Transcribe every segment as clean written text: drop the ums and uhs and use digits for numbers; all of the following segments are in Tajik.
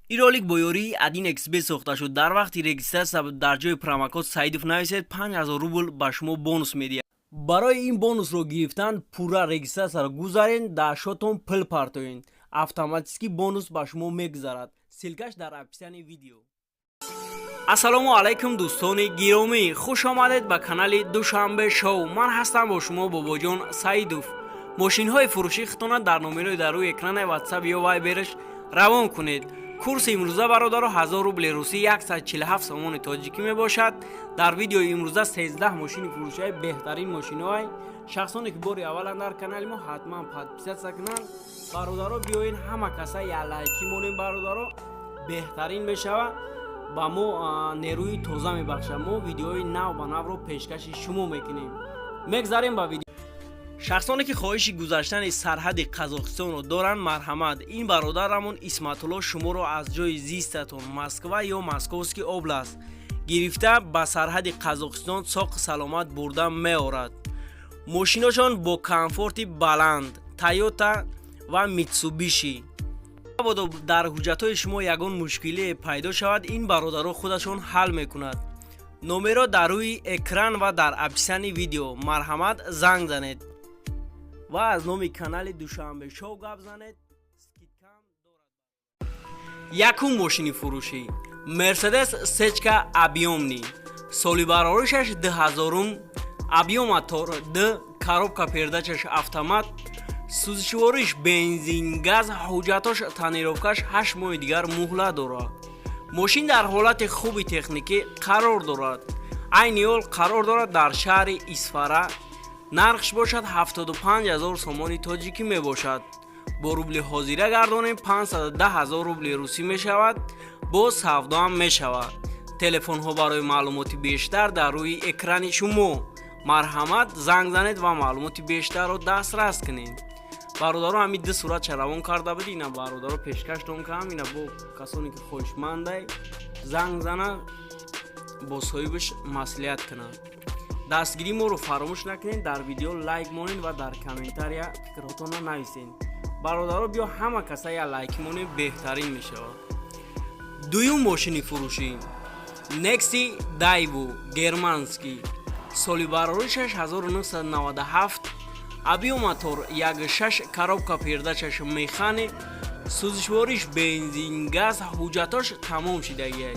Ин ролик бо ёрии 1xBet сохта шуд. Дар вақти регистрация дар ҷои промокод Саидов нависед, 5000 рубл ба шумо бонус медиҳад. Барои ин бонусро гирифтан пурра регистрация ро гузарен, дар счёт он пул партоен, автоматически бонус ба шумо мегузарад. Ссылка ш дар описании видео. Ассалому алайкум, дӯстони гиромӣ, хуш омадед ба канали Душанбе Шоу. Ман ҳастам бо шумо Бобоҷон Саидов. Мошинҳои фурӯшӣ худтона дар номерои дар рӯи экрани Ватсап ё Вайбераш равон кунед. Курси имрӯза, бародаро, 1000 рубли русӣ, 147 сомони тоҷикӣ мебошад. Дар видеои имрӯза 13 мошини фурӯшиҳои беҳтарин мошиноай. Шахсоне ки бори аввалан дар канали мо, ҳатман подписаться кунанд. Бародаро, биёен, ҳама каса як лайки монем. Бародаро, беҳтарин мешавад, ба мо нерӯи тоза мебахшад. Мо видеои нав ба навро пешкаши шумо мекунем. Мегзарем ба видео. Шахсоне ки хоҳиши гузаштани сарҳади Қазоқистонро доранд, марҳамат, ин бародарамон Исматулло шуморо аз ҷои зистатон, Москва ё Московский область, гирифта, ба сарҳади Қазоқистон соқ саломат бурда меорад. Мошиношон бо комфорти баланд, Тойота ва Митсубиши. Мабодо дар ҳуҷҷатҳои шумо ягон мушкилие пайдо шавад, ин бародаро худашон ҳал мекунад. Номеро дар рӯи экран ва дар описании видео, марҳамат, занг занед ва аз номи канали Душанбе Шоу гап занед, скидка м дорад. Якум мошини фурӯшӣ: Мерседес сечка объёмный, соли бароришаш 2000-ум, объём мотор д, коробка передач аш автомат, сӯзишвориш бензин, газ, ҳуҷҷатош тонировка ш 8 моҳи дигар муҳлат дорад. Мошин дар ҳолати хуби техникӣ қарор дорад. Айни ҳол қарор дорад дар шаҳри Исфара. Нархш бошад 75 ҳазор сомони тоҷикӣ мебошад. Бо рубли ҳозира гардонем, 510 ҳазор рубли русӣ мешавад. Боз савдоам мешавад. Телефонҳо барои маълумоти бештар дар рӯи экрани шумо, марҳамат, занг занед ва маълумоти бештарро дастрас кунед. Бародаро, ҳамин ду суратша равон карда буди, ина, бародаро, пешкаштон кардам. Ина, бо касоне ки хоҳишмандай, занг зана, бо соҳибаш маслиҳат кунад. Дастгирии моро фаромӯш накунед, дар видео лайк монед ва дар комментария фикрҳотонро нависед. Бародаро, биё, ҳама каса я лайки монем, беҳтарин мешавад. Дуюм мошини фурӯшӣ: Некси Дайву германский, соли бароришаш 1997, объём мотор 1.6, коробка передач аш механик, сӯзишвориш бензин, газ, ҳуҷҷатош тамом шидагиай.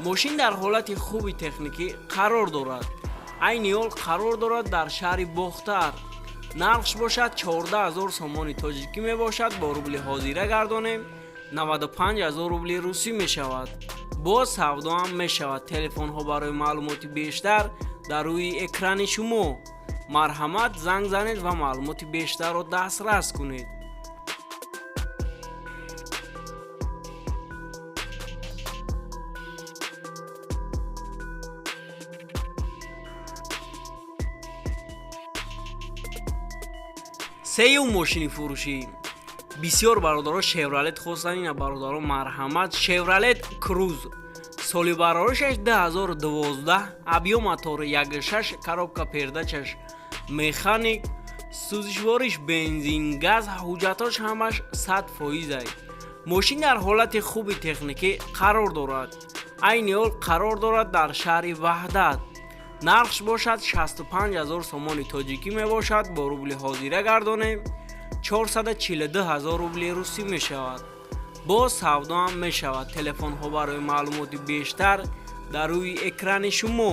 Мошин дар ҳолати хуби техникӣ қарор дорад. Айни ҳол қарор дорад дар шаҳри Бохтар. Нархш бошад 14 ҳазор сомони тоҷикӣ мебошад. Бо рубли ҳозира гардонем, 95 ҳазор рубли русӣ мешавад. Боз савдоам мешавад. Телефонҳо барои маълумоти бештар дар рӯи экрани шумо, марҳамат, занг занед ва маълумоти бештарро дастрас кунед. Сеюм мошини фурӯшӣ: бисёр бародаро Шевролет хостанд. Ина, бародаро, марҳамат, Шевролет Круз, соли бароришаш 2012, объём мотор 1.6, коробка передач аш механик, сӯзишвориш бензин, газ, ҳуҷҷатош ҳамаш 100 фоизай. Мошин дар ҳолати хуби техникӣ қарор дорад. Айни ҳол қарор дорад дар шаҳри Ваҳдат. Нархш бошад 65 ҳазор сомони тоҷикӣ мебошад. Бо рубли ҳозира гардонем, 442 ҳазор рубли русӣ мешавад. Боз савдоам мешавад. Телефонҳо барои маълумоти бештар дар рӯи экрани шумо,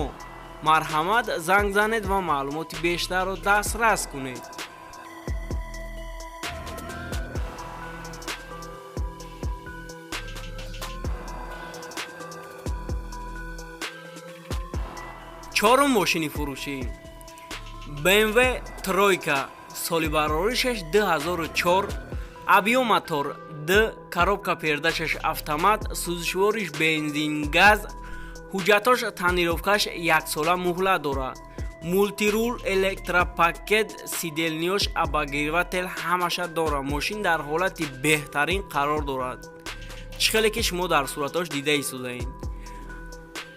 марҳамат, занг занед ва маълумоти бештарро дастрас кунед. Чорум мошини фурӯшӣ: BMW тройка, соли бароришаш 2004, объём мотор д, коробка передач аш автомат, сӯзишвориш бензин, газ, ҳуҷҷатош тонировка ш яксола муҳлат дорад. Мультируль, электропакет сиденье ёш, обогреватель ҳамаша дорад. Мошин дар ҳолати беҳтарин қарор дорад, чӣ хеле ки шумо дар суратҳош дида истодаед.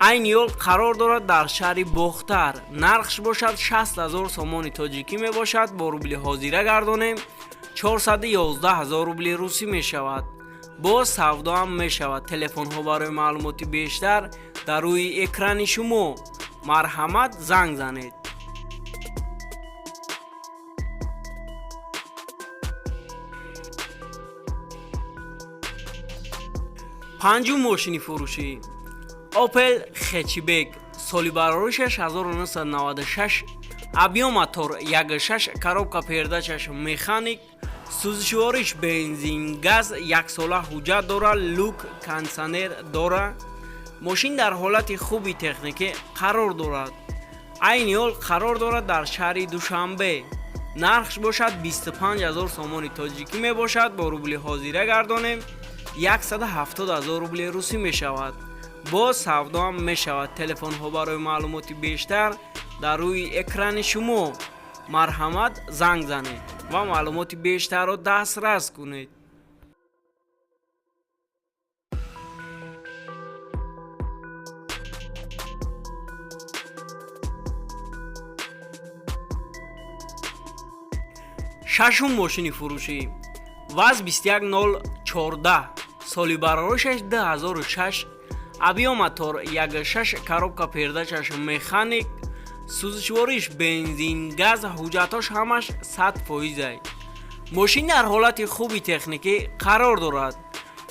Айни ҳол қарор дорад дар шаҳри Бохтар. Нархш бошад 60 ҳазор сомони тоҷикӣ мебошад. Бо рубли ҳозира гардонем, 411 ҳазор рубли русӣ мешавад. Боз савдоам мешавад. Телефонҳо барои маълумоти бештар дар рӯи экрани шумо, марҳамат, занг занед. Панҷум мошини фурӯшӣ: Опел Хэтчбек, соли бароришаш 1996, объём мотор 1.6, коробка передачаш механик, сӯзишвориш бензин, газ, яксола ҳуҷҷат дора, люк, кондитсионер дора. Мошин дар ҳолати хуби техникӣ қарор дорад. Айни ҳол қарор дорад дар шаҳри Душанбе. Нархш бошад 25 ҳазор сомони тоҷикӣ мебошад. Бо рубли ҳозира гардонем, 170 ҳазор рубли русӣ мешавад. Боз савдоам мешавад. Телефонҳо барои маълумоти бештар дар рӯи экрани шумо, марҳамат, занг занед ва маълумоти бештарро дастрас кунед. Шашум мошини фурӯшӣ: ВАЗ 21014, соли бароришаш 2006, объём мотор 1.6, коробка передачаш механик, сӯзишвориш бензин, газ, ҳуҷҷатҳош ҳамаш 100 фоизай. Мошин дар ҳолати хуби техникӣ қарор дорад.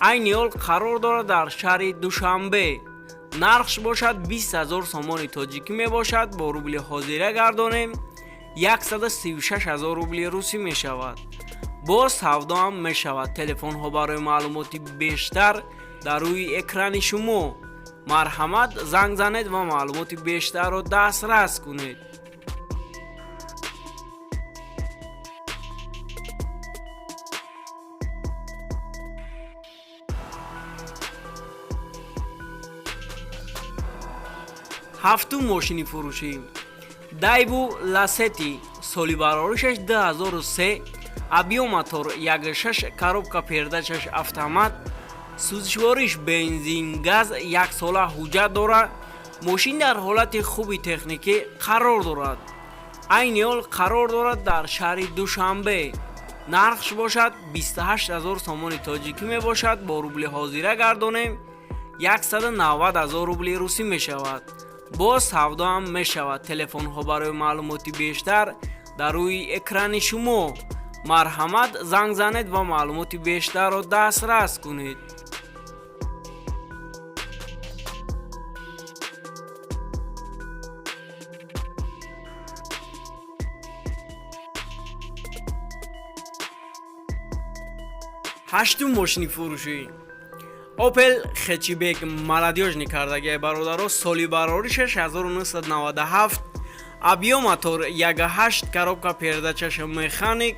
Айни ҳол қарор дорад дар шаҳри Душанбе. Нархш бошад 20 ҳазор сомони тоҷикӣ мебошад. Бо рубли ҳозира гардонем, 136 ҳазор рубли русӣ мешавад. Боз савдоам мешавад. Телефонҳо барои маълумоти бештар дар рӯи экрани шумо, марҳамат, занг занед ва маълумоти бештарро дастрас кунед. Ҳафтум мошини фурӯшӣ: Дайву Ласети, соли бароришаш 2003, объём мотор 1.6, коробка передачаш автомат, сӯзишвориш бензин, газ, яксола ҳуҷҷат дора. Мошин дар ҳолати хуби техникӣ қарор дорад. Айни ҳол қарор дорад дар шаҳри Душанбе. Нархш бошад 28 ҳазор сомони тоҷикӣ мебошад. Бо рубли ҳозира гардонем, 190 ҳазор рубли русӣ мешавад. Боз савдоам мешавад. Телефонҳо барои маълумоти бештар дар рӯи экрани шумо, марҳамат, занг занед ва маълумоти бештарро дастрас кунед. Ҳаштум мошини фурӯшӣ: Опел Хэтчбек, молодёжный кардагиай, бародаро. Соли бароришаш 1997, объём мотор 1.8, коробка передачаш механик,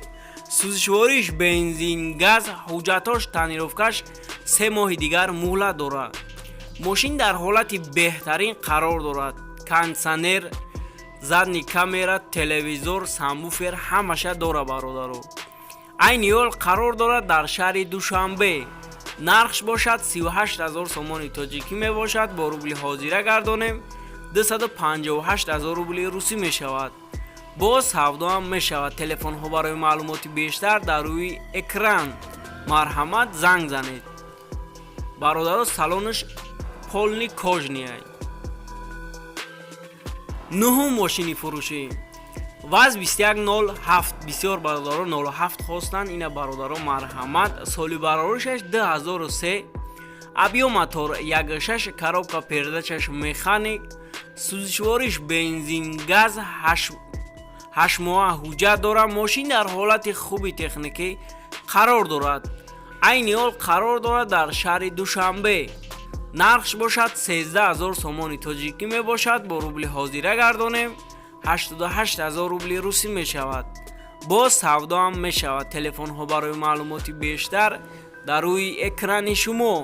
сӯзишвориш бензин, газ, ҳуҷҷатҳош тонировкаш 3 моҳи дигар муҳлат дорад. Мошин дар ҳолати беҳтарин қарор дорад. Кондитсионер, задний камера, телевизор, сабвуфер ҳамаша дора, бародаро. Айни ҳол қарор дорад дар шаҳри Душанбе. Нархш бошад 38 ҳазор сомони тоҷикӣ мебошад. Бо рубли ҳозира гардонем, 258 ҳазор рубли русӣ мешавад. Боз савдоам мешавад. Телефонҳо барои маълумоти бештар дар рӯи экран, марҳамат, занг занед, бародаро. Салонаш полный кожаный. Нуҳум мошини фурӯшӣ: ВАЗ 2107. Бисёр бародаро 07 хостанд ина, бародаро, марҳамат. Соли бароришаш 2003, объём мотор 1.6, коробка передачаш механик, сӯзишвориш бензин, газ, 8 моҳа ҳуҷҷат дорад. Мошин дар ҳолати хуби техникӣ қарор дорад. Айни ҳол қарор дорад дар шаҳри Душанбе. Нархш бошад 13 ҳазор сомони тоҷикӣ мебошад. Бо рубли ҳозира гардонем, 88 ҳазор рубли русӣ мешавад. Боз савдоам мешавад. Телефонҳо барои маълумоти бештар дар рӯи экрани шумо,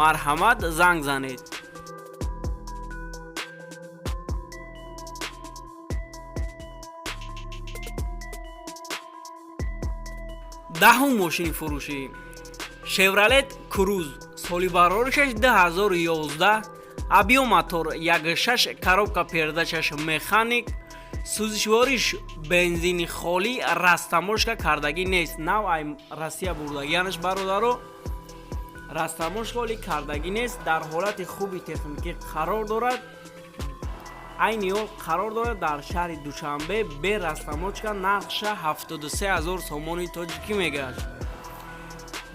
марҳамат, занг занед. Даҳум мошини фурӯшӣ: Шевролет Круз, соли бароришаш 2011, объём мотор 1.6, коробка передачаш механик, сӯзишвориш бензини холӣ, растаможка кардагӣ нест, нав ай Россия бурдагианаш, бародаро. Растаможка ҳоли кардагӣ нест, дар ҳолати хуби техникӣ қарор дорад. Айни ҳол қарор дорад дар шаҳри Душанбе. Бе растаможка нархша 73 ҳазор сомони тоҷикӣ мегашт.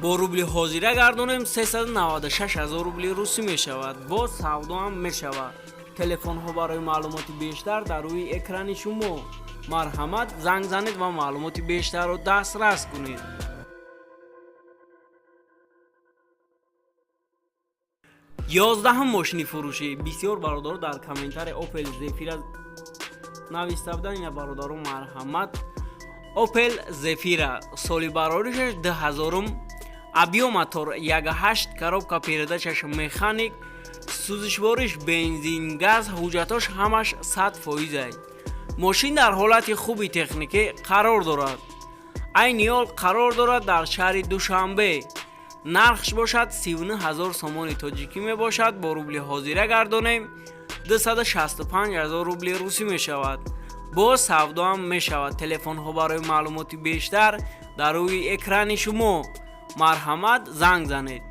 Бо рубли ҳозира гардонем, 396 ҳазор рубли русӣ мешавад. Боз савдоам мешавад. Телефонҳо барои маълумоти бештар дар рӯи экрани шумо. Марҳамат, занг занед ва маълумоти бештарро дастрас кунед. 11-ум мошини фурӯшӣ. Бисёр бародаро дар комментария Опел Зефира нависта буданд. Ина, бародаро, марҳамат, Опел Зефира, соли бароришаш 2000-ум, объём мотор 1,8, коробка передачаш механик, сӯзишвориш бензин, газ, ҳуҷҷатош ҳамаш 100%-ай. Мошин дар ҳолати хуби техникӣ қарор дорад. Айни ҳол қарор дорад дар шаҳри Душанбе. Нархш бошад 39 ҳазор сомони тоҷикӣ мебошад. Бо рубли ҳозира гардонем, 265 ҳазор рубли русӣ мешавад. Боз савдоам мешавад. Телефонҳо барои маълумоти бештар дар рӯи экрани шумо. Марҳамат, занг занед.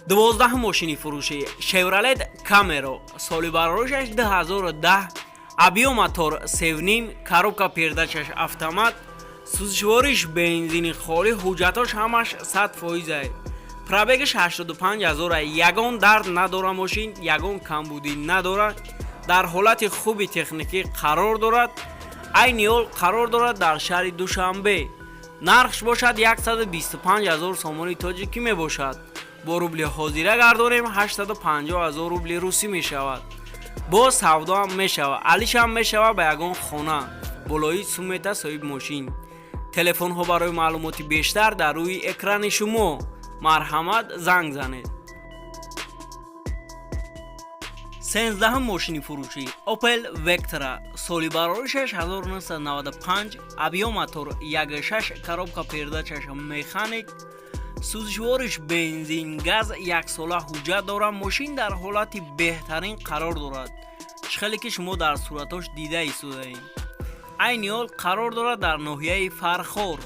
12-ум мошини фурӯшӣ: Шевролет Камеро, соли бароришаш 2010, объём мотор 3,5, коробка передачаш автомат, сӯзишвориш бензини холӣ, ҳуҷҷатош ҳамаш 100%-ай. Пробегаш 85 ҳазора. Ягон дард надора мошин, ягон камбудӣ надорад, дар ҳолати хуби техникӣ қарор дорад. Айни ҳол қарор дорад дар шаҳри Душанбе. Нархш бошад 125 ҳазор сомони тоҷикӣ мебошад. Бо рубли ҳозира гардонем, 850 ҳазор рубли русӣ мешавад. Боз савдоам мешавад, алишам мешавад ба ягон хона болои сумета соҳиби мошин. Телефонҳо барои маълумоти бештар дар рӯи экрани шумо. Марҳамат, занг занед. 13-ум мошини фурӯшӣ: Опел Вектра, соли бароришаш 1995, объём мотор 1,6, коробка передачаш механик, сӯзишвориш бензин, газ, яксола ҳуҷҷат дорад. Мошин дар ҳолати беҳтарин қарор дорад, чӣ хеле ки шумо дар суратош дида истодаед. Айни ҳол қарор дорад дар ноҳияи Фархор.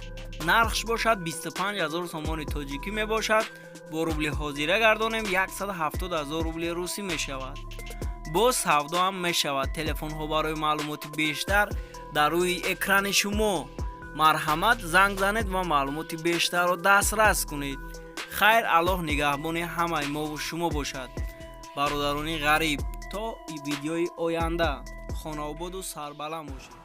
Нархш бошад 25 ҳазор сомони тоҷикӣ мебошад. Бо рубли ҳозира гардонем, 170 ҳазор рубли русӣ мешавад. Боз савдоам мешавад. Телефонҳо барои маълумоти бештар дар рӯи экрани шумо. Марҳамат, занг занед ва маълумоти бештарро дастрас кунед. Хайр, Аллоҳ нигаҳбони ҳамаи мову шумо бошад, бародарони ғариб. То видеои оянда хонаободу сарбаланд бошед.